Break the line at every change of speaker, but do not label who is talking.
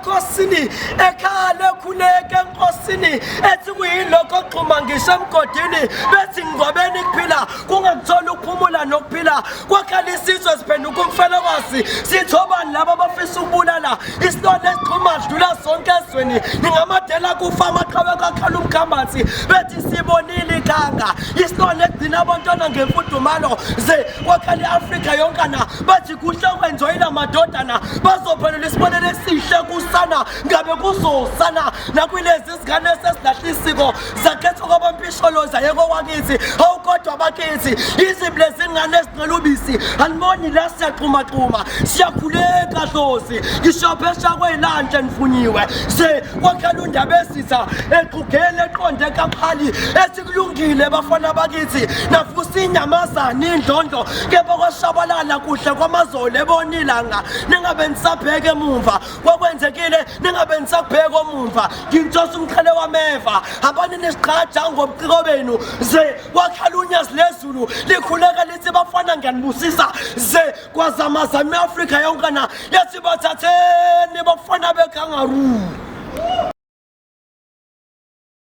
ebukhosini ekhala ekhuleka enkosini ethi kuyilokho okugxuma ngisho emgodini bethi ngcwabeni kuphila kungakuthola ukuphumula nokuphila. Kwakhala isizwe siphenduka umfelokazi, sithobani laba abafisa ukubulala isilwane esigxuma dlula sonke ezweni. Ningamadela kufa amaqhawe kakhala umkhambathi bethi sibonile iganga, isilwane egcina abantwana ngemfudumalo. Ze kwakhala i-Afrika yonkana bathi kuhle okwenziwa yila madodana, bazophendula isibonelo esihle kusana ngabe kuzosana nakulezi zingane esesilahla isiko zakhethwa kwabampisholo zayeko kwakithi. Hawu kodwa bakithi, izimbi lezingane ezincela ubisi aniboni la, siyaxhumaxhuma siyakhuleka dlozi ngisho phesha kwey'landle nifunyiwe. Se kwakhela undaba esitha eqhugele eqonde kaphali ethi kulungile bafana bakithi, nafusa inyamazane indlondlo kepha kwashabalala kuhle kwamazolo ebona ilanga. Ningabe nisabheka emumva kwakwenzekile, ningabe nisabheka omumva. Ngintshosa umqhele wameva, hambani nisiqhaja ngobuciko benu. Ze kwakhala unyazi lezulu likhuleka lithi bafana ngiyanibusisa. Ze kwazamazama i-Afrika yonkana yathi bathatheni bafana bekangaroo.